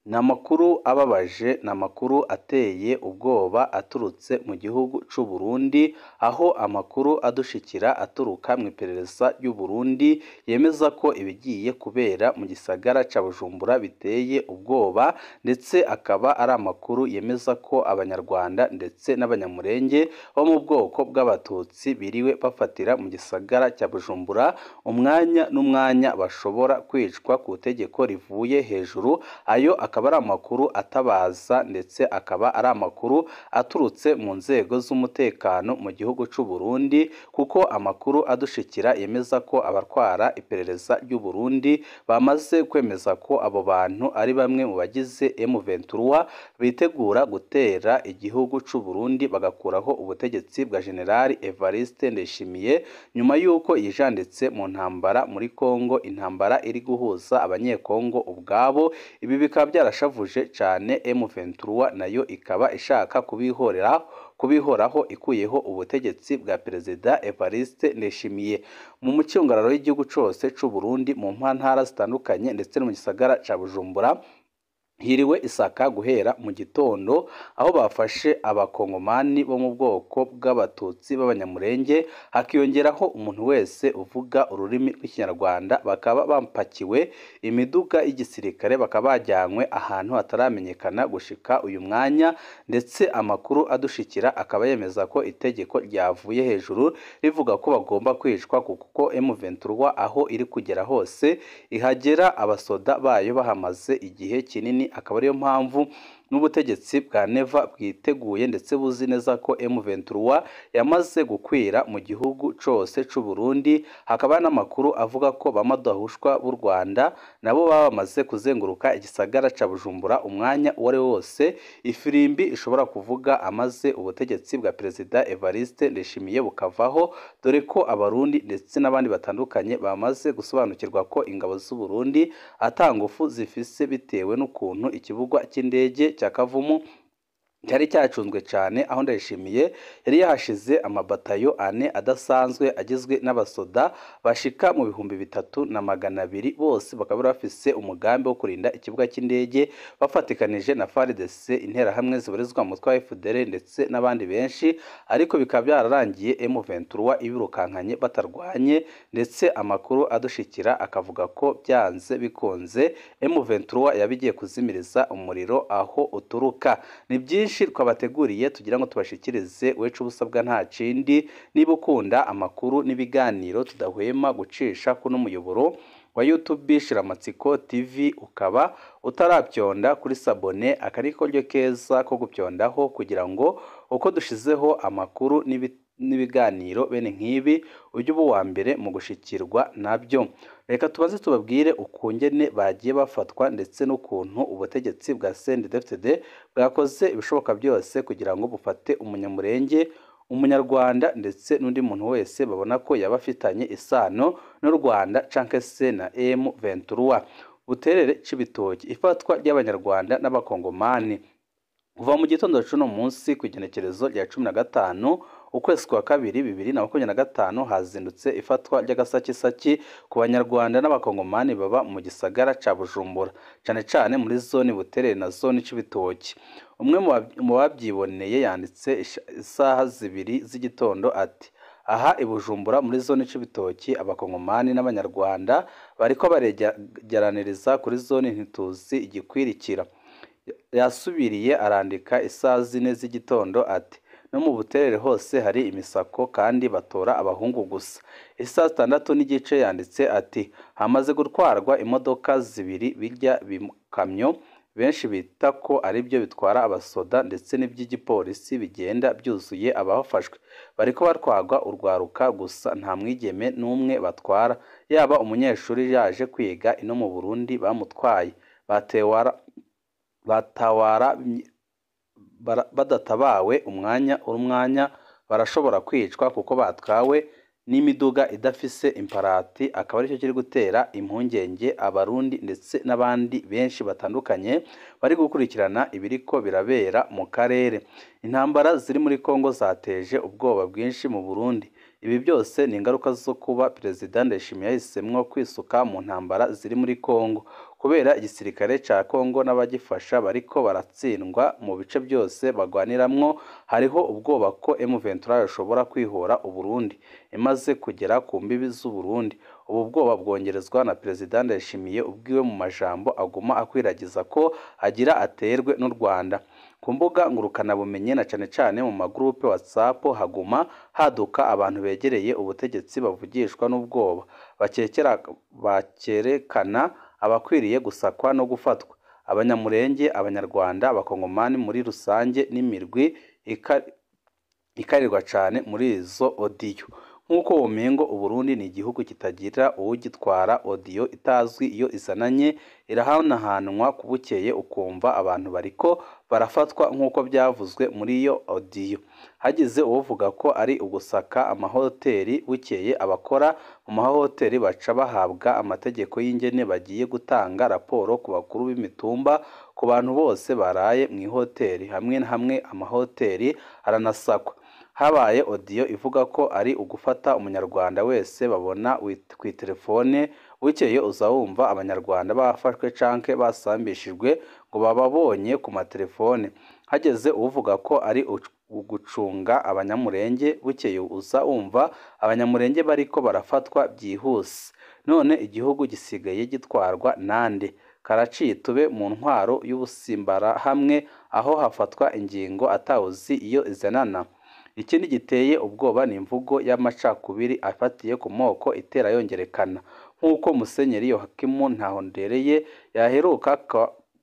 Ni amakuru ababaje, ni amakuru ateye ubwoba aturutse mu gihugu c'u Burundi, aho amakuru adushikira aturuka mu iperereza ry'u Burundi yemeza ko ibigiye kubera mu gisagara ca Bujumbura biteye ubwoba, ndetse akaba ari amakuru yemeza ko Abanyarwanda ndetse n'Abanyamurenge bo mu bwoko bw'Abatutsi biriwe bafatira mu gisagara cya Bujumbura umwanya n'umwanya bashobora kwicwa ku itegeko rivuye hejuru. Ayo akaba ari amakuru atabaza ndetse akaba ari amakuru aturutse mu nzego z'umutekano mu gihugu c'u Burundi, kuko amakuru adushikira yemeza ko abatwara iperereza ry'u Burundi bamaze kwemeza ko abo bantu ari bamwe mu bagize M23 bitegura gutera igihugu c'u Burundi bagakuraho ubutegetsi bwa General Evariste Ndayishimiye nyuma y'uko yijanditse mu ntambara muri Kongo, intambara iri guhuza Abanyekongo ubwabo. Ibi bikaba byarashavuje cyane M23, nayo ikaba ishaka kubihoraho ikuyeho ubutegetsi bwa Perezida Evariste Ndayishimiye. Mu mucyungararo y'igihugu cose c'u Burundi, mu ntara zitandukanye ndetse no mu gisagara ca Bujumbura hiriwe isaka guhera mu gitondo, aho bafashe abakongomani bo mu bwoko bw'Abatutsi b'Abanyamurenge, hakiyongeraho umuntu wese uvuga ururimi rw'Ikinyarwanda, bakaba bapakiwe imiduga y'igisirikare bakaba bajyanywe ahantu hataramenyekana gushika uyu mwanya. Ndetse amakuru adushikira akaba yemeza ko itegeko ryavuye hejuru rivuga ko bagomba kwicwa, kuko M23 aho iri kugera hose ihagera abasoda bayo bahamaze igihe kinini, akaba ariyo mpamvu n'ubutegetsi bwa Neva bwiteguye ndetse buzi neza ko M23 yamaze gukwira mu gihugu cose c'u Burundi. Hakaba n'amakuru avuga ko bamadahushwa b'u Rwanda nabo baba bamaze kuzenguruka igisagara ca Bujumbura umwanya uwo ari wose ifirimbi ishobora kuvuga amaze ubutegetsi bwa Perezida Evariste Ndayishimiye bukavaho, dore ko Abarundi ndetse n'abandi batandukanye bamaze gusobanukirwa ko ingabo z'u Burundi ata ngufu zifise bitewe n'ukuntu ikibuga cy'indege cya Kavumu cyari cyacunzwe cyane, aho Ndayishimiye yari yahashize amabatayo ane adasanzwe agizwe n'abasoda bashika mu 3200, bose bakaba bafise umugambi wo kurinda ikibuga cy'indege bafatikanije na FARDC, interahamwe zibarizwa mu mutwe wa FDL ndetse n'abandi benshi, ariko bikaba byararangiye M23 ibirukankanye batarwanye. Ndetse amakuru adushikira akavuga ko byanze bikunze M23 yabigiye kuzimiriza umuriro aho uturuka. Ni byinshi twabateguriye tugira ngo tubashikirize, wecu ubusabwa nta kindi. Niba ukunda amakuru n'ibiganiro tudahwema gucisha kuno muyoboro wa YouTube Shiramatsiko TV, ukaba utarabyonda kuri sabone, akariko ryo keza ko gupyondaho kugira ngo uko dushizeho amakuru n'ibiganiro bene nk'ibi ujye uba uwa mbere mu gushikirwa nabyo. Reka tubaze tubabwire ukungene bagiye bafatwa ndetse n'ukuntu ubutegetsi bwa CNDD-FDD bwakoze ibishoboka byose kugira ngo bufate Umunyamurenge, Umunyarwanda ndetse n'undi muntu wese babona ko yaba afitanye isano n'u Rwanda canke se na M23. Buterere Cibitoke, ifatwa ry'Abanyarwanda n'Abakongomani kuva mu gitondo c'uno munsi ku igenekerezo rya 15 ukwezi kwa kabiri 2025, hazindutse ifatwa ry'agasakisaki ku Banyarwanda n'Abakongomani baba mu gisagara ca Bujumbura, cane cane muri zone Buterere na zone Cibitoke. Umwe mu babyiboneye yanditse isaha 2 z'igitondo ati: aha i Bujumbura muri zone Cibitoki Abakongomani n'Abanyarwanda bariko baregeraniriza kuri zone, ntituzi igikwirikira. Yasubiriye arandika isaha 4 z'igitondo ati: no mu Buterere hose hari imisako kandi batora abahungu gusa. Isaha 6:15 yanditse ati: hamaze gutwarwa imodoka 2 bijya bikamyo benshi bita ko aribyo bitwara abasoda ndetse n'iby'igipolisi bigenda byuzuye abafashwe, bariko batwarwa urwaruka gusa, nta mwigeme n'umwe batwara, yaba umunyeshuri yaje kwiga ino mu Burundi bamutwaye, batawara badatabawe umwanya urumwanya barashobora kwicwa kuko batwawe n'imiduga idafise imparati, akaba aricyo kiri gutera impungenge Abarundi ndetse n'abandi benshi batandukanye bari gukurikirana ibiriko birabera mu karere. Intambara ziri muri Kongo zateje ubwoba bwinshi mu Burundi. Ibi byose ni ingaruka zo kuba Perezida Ndayishimiye yahisemwo kwisuka mu ntambara ziri muri Kongo. Kubera igisirikare ca Kongo n'abagifasha bariko baratsindwa mu bice byose bagwaniramwo, hariho ubwoba ko M23 yoshobora kwihora Uburundi imaze kugera ku mbibi z'Uburundi. Ubu bwoba bwongerezwa na Perezida Ndayishimiye ubwiwe mu majambo aguma akwiragiza ko agira aterwe n'u Rwanda. Ku mbuga ngurukanabumenyi na cane cane mu magroupe WhatsApp haguma haduka abantu begereye ubutegetsi bavugishwa n'ubwoba, bakerekana abakwiriye gusakwa no gufatwa. Abanyamurenge, Abanyarwanda, Abakongomani muri rusange n'imirwi ikarirwa cane muri izo odiyo. Nk'uko womengo Uburundi ni igihugu kitagira uwugitwara, odiyo itazwi iyo izananye irahanahanwa kubukeye ukumva abantu bariko barafatwa nk'uko byavuzwe muri iyo odiyo. Hagize uwovuga ko ari ugusaka amahoteli, bukeye abakora mu mahoteli baca bahabwa amategeko y'ingene bagiye gutanga raporo ku bakuru b'imitumba ku bantu bose baraye mw'ihoteli. Hamwe hamwe amahoteli aranasakwa. Habaye odiyo ivuga ko ari ugufata umunyarwanda wese babona kw'iterefone, bukeye uza wumva abanyarwanda bafashwe canke basambishijwe ngo bababonye ku materefone. Hageze uwuvuga ko ari ugucunga abanyamurenge, bukeye uza wumva abanyamurenge bariko barafatwa byihuse. None igihugu gisigaye gitwarwa nande? Karaciye tube mu ntwaro y'ubusimbarahamwe aho hafatwa ingingo atawuzi iyo izanana. Ikindi giteye ubwoba ni imvugo y'amacakubiri afatiye ku moko itera yongerekana, nk'uko Musenyeri Yohakimu Ntahondereye yaheruka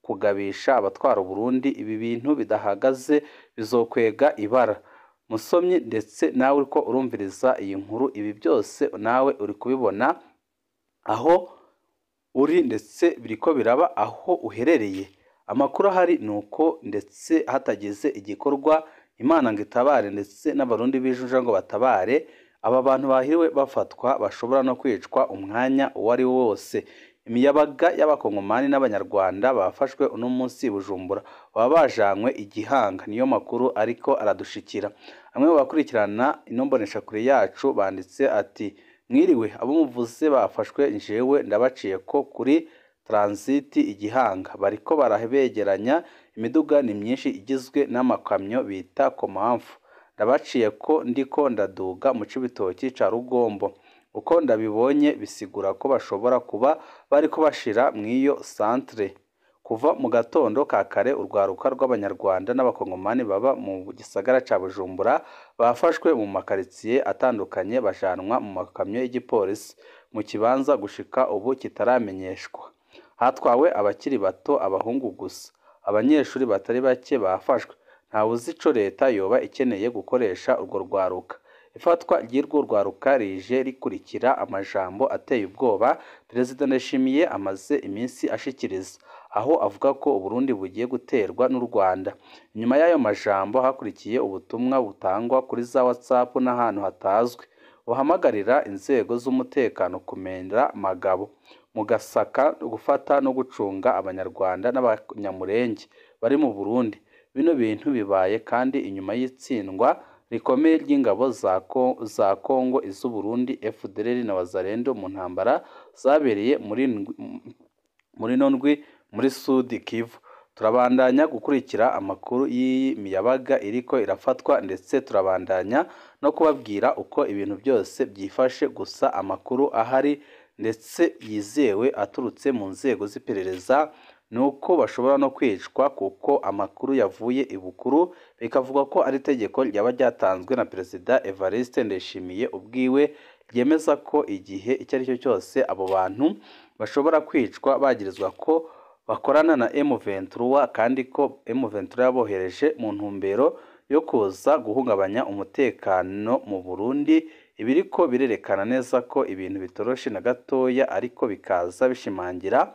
kugabisha abatwara Uburundi, ibi bintu bidahagaze bizokwega ibara. Musomyi ndetse nawe uriko urumviriza iyi nkuru, ibi byose nawe uri kubibona aho uri ndetse biriko biraba aho uherereye. Amakuru ahari ni uko ndetse hatagize igikorwa Imana ngo itabare ndetse n'abarundi bijuja ngo batabare, aba bantu bahiriwe bafatwa bashobora no kwicwa umwanya uwo ari wo wose. Imiyabaga y'abakongomani n'abanyarwanda bafashwe uno munsi i Bujumbura baba bajanywe i Gihanga, niyo makuru ariko aradushikira. Bamwe mu bakurikirana ino mboneshakure yacu banditse ati: mwiriwe, abo muvuze bafashwe njewe ndabaciye ko kuri transit i Gihanga bariko barabegeranya, imiduga ni myinshi igizwe n'amakamyo bita komamfu. Ndabaciye ko ndiko ndaduga mu Cibitoki ca Rugombo. Uko ndabibonye bisigura ko bashobora kuba bariko bashira mw'iyo centre. Kuva mu gatondo ka kare urwaruka rw'abanyarwanda n'abakongomani baba mu gisagara ca Bujumbura bafashwe mu makaritsiye atandukanye bajanwa mu makamyo y'igipolisi mu kibanza gushika ubu kitaramenyeshwa. Hatwawe abakiri bato, abahungu gusa. Abanyeshuri batari bake bafashwe. Ntawuzi ico leta yoba ikeneye gukoresha urwo rwaruka. Ifatwa ry'urwo rwaruka rije rikurikira amajambo ateye ubwoba Perezida Ndayishimiye amaze iminsi ashikiriza, aho avuga ko Uburundi bugiye guterwa n'u Rwanda. Inyuma y'ayo majambo hakurikiye ubutumwa butangwa kuri za WhatsApp n'ahantu hatazwi, buhamagarira inzego z'umutekano kumena magabo mu gasaka, gufata no gucunga abanyarwanda n'abanyamurenge bari mu Burundi. Bino bintu bibaye kandi inyuma y'itsindwa rikomeye ry'ingabo za Kongo, iz'Uburundi, FDLR na Wazalendo mu ntambara zabereye muri ndwi muri Sud Kivu. Turabandanya gukurikira amakuru y'iyi miyabaga iriko irafatwa ndetse turabandanya no kubabwira uko ibintu byose byifashe. Gusa amakuru ahari ndetse yizewe aturutse mu nzego z'iperereza nuko bashobora no kwicwa, kuko amakuru yavuye ibukuru bikavuga ko ari itegeko ryaba ryatanzwe na Perezida Evariste Ndayishimiye ubwiwe, ryemeza ko igihe icyo ari cyo cyose abo bantu bashobora kwicwa bagirizwa ko bakorana na M23, kandi ko M23 yabohereje mu ntumbero yo kuza guhungabanya umutekano mu Burundi. Ibiriko birerekana neza ko ibintu bitoroshe na gatoya, ariko bikaza bishimangira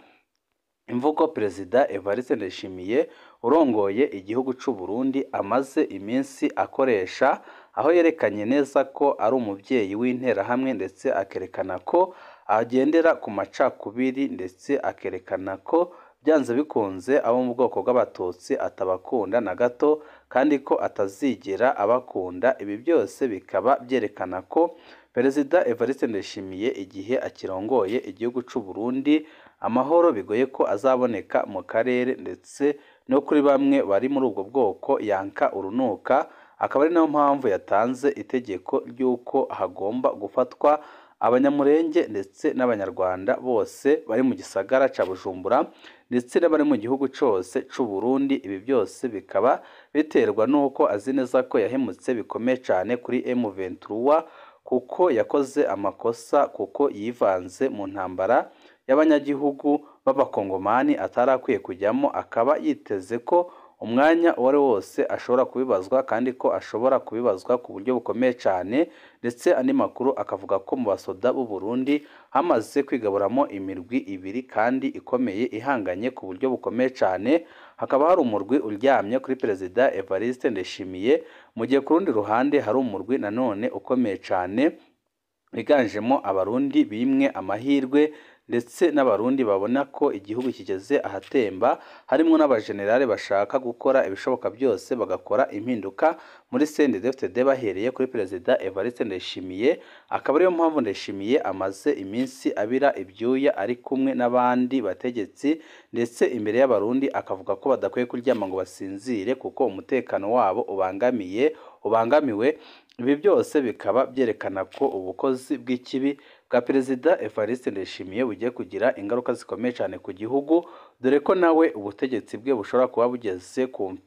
imvugo Perezida Evariste Ndayishimiye urongoye igihugu c'u Burundi amaze iminsi akoresha, aho yerekanye neza ko ari umuvyeyi w'interahamwe ndetse akerekana ko agendera ku macakubiri, ndetse akerekana ko byanze bikunze abo mu bwoko bw'abatutsi atabakunda na gato, kandi ko atazigera abakunda. Ibi byose bikaba byerekana ko Perezida Evariste Ndayishimiye igihe akirongoye igihugu c'u Burundi, amahoro bigoye ko azaboneka mu karere ndetse no kuri bamwe bari muri ubwo bwoko yanka urunuka, akaba ari nayo mpamvu yatanze itegeko ry'uko hagomba gufatwa Abanyamurenge ndetse n'Abanyarwanda bose bari mu gisagara ca Bujumbura ndetse n'abari mu gihugu cose c'u Burundi. Ibi byose bikaba biterwa n'uko azi neza ko yahemutse bikomeye cane kuri M23, kuko yakoze amakosa, kuko yivanze mu ntambara y'abanyagihugu b'abakongomani atari akwiye kujyamo, akaba yiteze ko umwanya uwo ari wose ashobora kubibazwa, kandi ko ashobora kubibazwa ku buryo bukomeye cyane. Ndetse andi makuru akavuga ko mu basoda b'u Burundi hamaze kwigaburamo imirwi ibiri kandi ikomeye ihanganye ku buryo bukomeye cyane. Hakaba hari umurwi uryamye kuri Perezida Evariste Ndayishimiye, mu gihe ku rundi ruhande hari umurwi nanone ukomeye cyane wiganjemo Abarundi bimwe amahirwe ndetse n'Abarundi babona ko igihugu kigeze ahatemba, harimo n'abajenerali bashaka gukora ibishoboka byose bagakora impinduka muri CNDD-FDD bahereye kuri Perezida Evariste Ndayishimiye. Akaba ariyo mpamvu Ndayishimiye amaze iminsi abira ibyuya ari kumwe n'abandi bategetsi, ndetse imbere y'Abarundi akavuga ko badakwiye kuryama ngo basinzire kuko umutekano wabo ubangamiwe. Ibi byose bikaba byerekana ko ubukozi bw'ikibi bwa Perezida Evariste Ndayishimiye bugiye kugira ingaruka zikomeye cyane ku gihugu, dore ko nawe ubutegetsi bwe bushobora kuba bugeze ku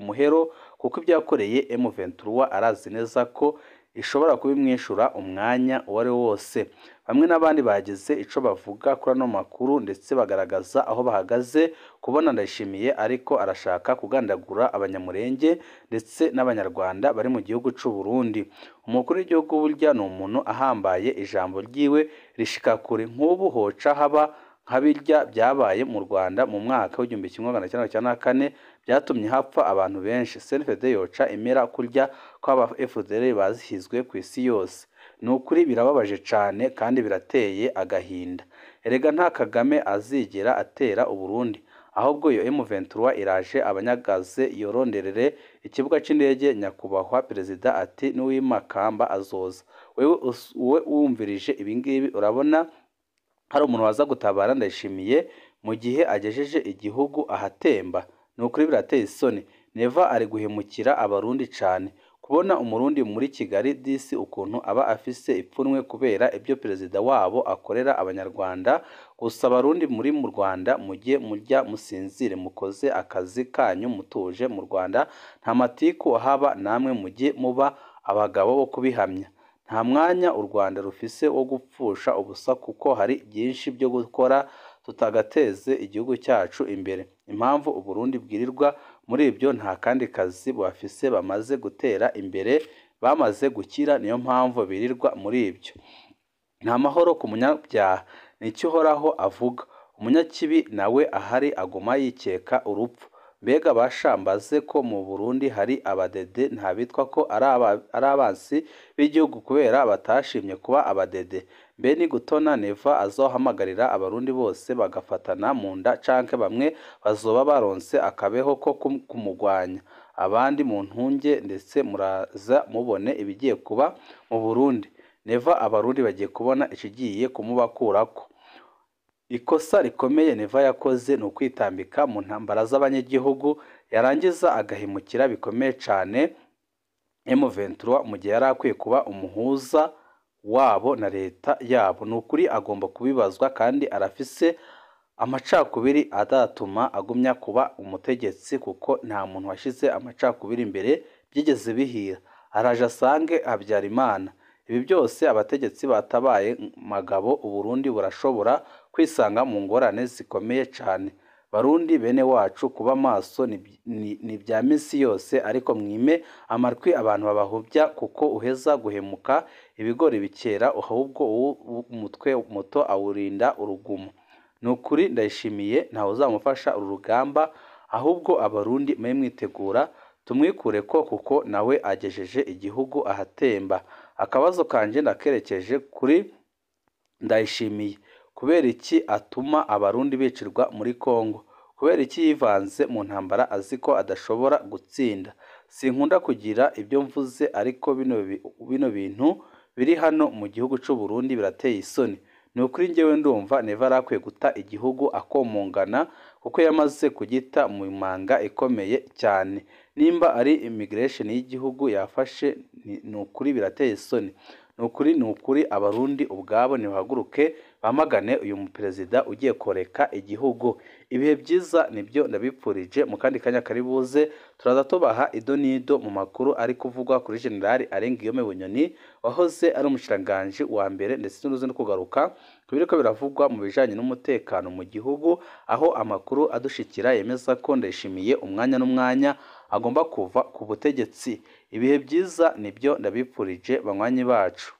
muhero, kuko ibyo yakoreye M23 arazi neza ko ishobora kubimwishura umwanya uwo ari wo wose. Bamwe n'abandi bagize ico bavuga kuri ano makuru ndetse bagaragaza aho bahagaze kubona Ndayishimiye ariko arashaka kugandagura Abanyamurenge ndetse n'Abanyarwanda bari mu gihugu c'u Burundi. Umukuru w'igihugu burya ni umuntu ahambaye, ijambo ryiwe rishika kure. Nk'ubu hoca haba nka birya byabaye mu Rwanda mu mwaka w'1994 byatumye hapfa abantu benshi. CNDD yoca imera kurya kw'aba FDL bazihizwe ku isi yose. Ni ukuri birababaje cane kandi birateye agahinda. Erega nta Kagame azigera atera Uburundi, ahubwo iyo M23 iraje abanyagaze yoronderere ikibuga c'indege. Nyakubahwa Perezida ati n'uwimakamba azoza. Wewe wumvirije ibingibi urabona hari umuntu waza gutabara Ndayishimiye mu gihe agejeje igihugu ahatemba? Ni ukuri birateye isoni. Neva ari guhemukira Abarundi cane. Kubona Umurundi muri Kigali disi ukuntu aba afise ipfunwe kubera ibyo perezida wabo akorera Abanyarwanda. Gusa Abarundi muri mu Rwanda mujye murya musinzire, mukoze akazi kanyu mutuje. Mu Rwanda nta matiku ahaba, namwe mujye muba abagabo bo kubihamya. Nta mwanya u Rwanda rufise wo gupfusha ubusa, kuko hari byinshi byo gukora tutagateze igihugu cyacu imbere. Impamvu Uburundi bwirirwa muri ibyo nta kandi kazi bafise, bamaze gutera imbere, bamaze gukira, niyo mpamvu birirwa muri ibyo. Nta mahoro ku munyabyaha, nicyo Uhoraho avuga. Umunyakibi nawe ahari aguma yikeka urupfu. Mbega bashambaze ko mu Burundi hari abadede ntabitwa ko ari abansi b'igihugu kubera batashimye kuba abadede. Mbe ni gutona Neva azohamagarira Abarundi bose bagafatana mu nda, canke bamwe bazoba baronse akabeho ko kumugwanya, abandi mu ntunge, ndetse muraza mubone ibigiye kuba mu Burundi. Neva Abarundi bagiye kubona ikigiye kumubakurako. Ikosa rikomeye Neva yakoze ni ukwitambika mu ntambara z'abanyagihugu, yarangiza agahemukira bikomeye cane M23 mu gihe yari akwiye kuba umuhuza wabo na leta yabo. Ni ukuri agomba kubibazwa, kandi arafise amacakubiri adatuma agumya kuba umutegetsi, kuko nta muntu washize amacakubiri imbere byigeze bihira. Araje asange Habyarimana. Ibi byose abategetsi batabaye magabo, Uburundi burashobora kwisanga mu ngorane zikomeye cane. Barundi bene wacu, kuba maso ni bya minsi yose, ariko mwime amatwi abantu babahubya, kuko uheza guhemuka ibigori bikera, ahubwo umutwe muto awurinda urugumo. Ni ukuri Ndayishimiye ntawe uzamufasha uru rugamba, ahubwo Abarundi mwe mwitegura tumwikure ko, kuko nawe agejeje igihugu ahatemba. Akabazo kanje ndakerekeje kuri Ndayishimiye: kubera iki atuma Abarundi bicirwa muri Kongo? Kubera iki yivanze mu ntambara azi ko adashobora gutsinda? Sinkunda kugira ibyo mvuze, ariko bino bintu Biri hano mu gihugu c'u Burundi birateye isoni. Ni ukuri njyewe ndumva Neva arakwiye guta igihugu akomongana, kuko yamaze kugita mu manga ikomeye cyane. Nimba ari immigration y'igihugu yafashe, ni ukuri birateye isoni. Ni ukuri Abarundi ubwabo nibahaguruke bamagane uyu muperezida ugiye koreka igihugu. Ibihe byiza nibyo ndabipfurije. Mu kandi kanya kari buze turaza tubaha ido n'ido mu makuru ari kuvugwa kuri General Alain Guillaume Bunyoni wahoze ari umushikiranganji wa mbere, ndetse n'uruzi no kugaruka ku biriko biravugwa mu bijanye n'umutekano mu gihugu, aho amakuru adushikira yemeza ko Ndayishimiye umwanya n'umwanya agomba kuva ku butegetsi. Ibihe byiza nibyo ndabipfurije banywanyi bacu.